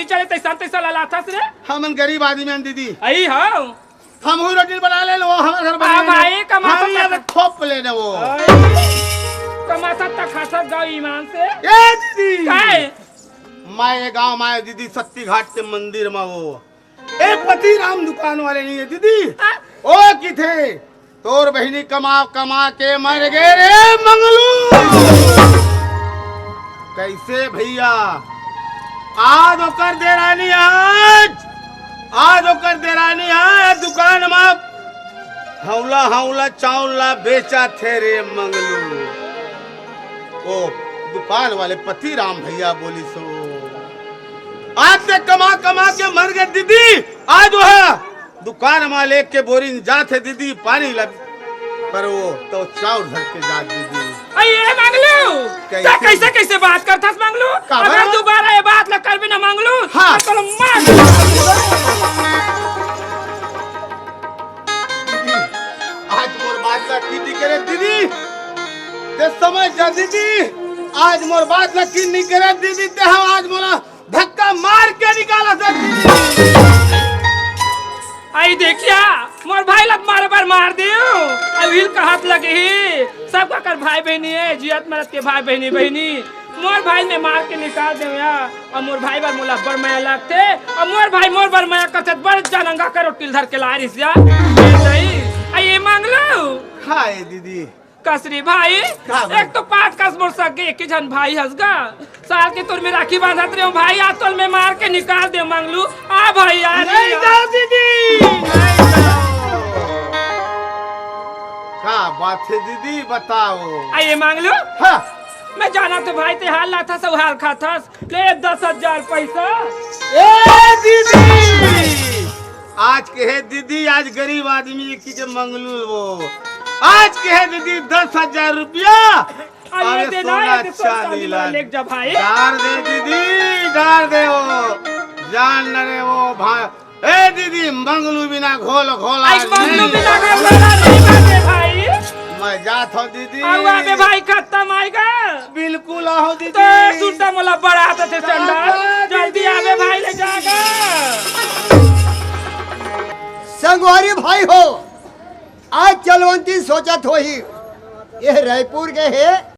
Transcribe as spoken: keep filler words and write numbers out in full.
चले तैसन तैसन ला लाथस रे। हमन गरीब आदमी हन दीदी। अई हाँ। हमहू रोटी बना ले, वो हमर घर बना ले। भाई, कमाता हम ये तक। थोप लेने वो। कमाता तक खासा गाँव ईमान से। ए दीदी। काय? मैं ये गाँव में दीदी सत्ती घाट के मंदिर में वो। ए पति राम दुकान वाले नहीं है दीदी। हाँ? ओ किथे? तोर बहिनी कमा कमा के मर गे रे मंगलू। कैसे भैया? आज ओकर देरानी आज, आज ओकर देरानी आज दुकान म हौला हौला चाउर ला बेचा थे रे मंगलू। ओ दुकान वाले पति राम भैया बोली सो, आज ते कमा कमा के मर गे दीदी। आज वो है दुकान म लेके बोरिन जाथे दीदी पानी ला, पर वो तो चाउर धर के जात दीदी। अई ए मंगलू, कैसे? ते कैसे कैसे बात करथस मंगलू? अगर दोबारा ये बात ला करबे ना मंगलू, हाँ। तो मार। आज मोर बात ला किन्नी करे दीदी, ते समझ जा दीदी। आज मोर बात ला किन्नी करे दीदी, ते हम आज मोला धक्का मार के निकाला सर। अई देखिया, मोर भाई ला मारे बर मार दियो। अउ हिल कहत लगे ही, सब का कर भाई बहिनी है, जियत मरत के भाई बहिनी बहिनी। मोर भाई में मार के निकाल देव या, अउ मोर भाई बर मोला बड़ मया लगथे, अउ मोर भाई मोर बर मया करथे, बड़ जानंगा करो टिल धर के ला रिस या। ए दई, अई ए मंगलू। हाँ ए दीदी। कसरी भाई, का भाई? एक तो पाट कस मोर सगे एक ही झन भाई हस गा। साल के तोर में राखी बांधत रहे भाई, आज तोल में मार के निकाल दे मंगलू। आ भाई, आ नहीं जाओ दीदी, नहीं जाओ। का बात है दीदी, बताओ। अई ए मंगलू। हाँ। मैं जाना तो भाई ते हाल लाथस, सब हाल खाथस। ले दस हजार पैसा। ए दीदी, आज के है दीदी, आज गरीब आदमी की के मंगलू वो। आज के है दीदी दस हजार रुपया। अरे अबे देना सोना है, तो सोना चांदी चांदी ला ला। लेके जा भाई। डार दे दीदी, डार दे वो। जान न रे वो भाई। ए दीदी, मंगलू बिना घोल घोल आज आज मंगलू नहीं। बिना घोल घोल आज नहीं बाटे भाई। मैं जात हूँ दीदी। आऊ आबे भाई, खत्म आएगा। बिल्कुल आहो दीदी। तो सुनता मोला बड़ा आता थे चंदा। जात हूँ जल्दी दीदी। आबे भाई, ले जाएगा। संगवारी भाई हो, आज चलवंती सोचत होही, ये रायपुर गए हे,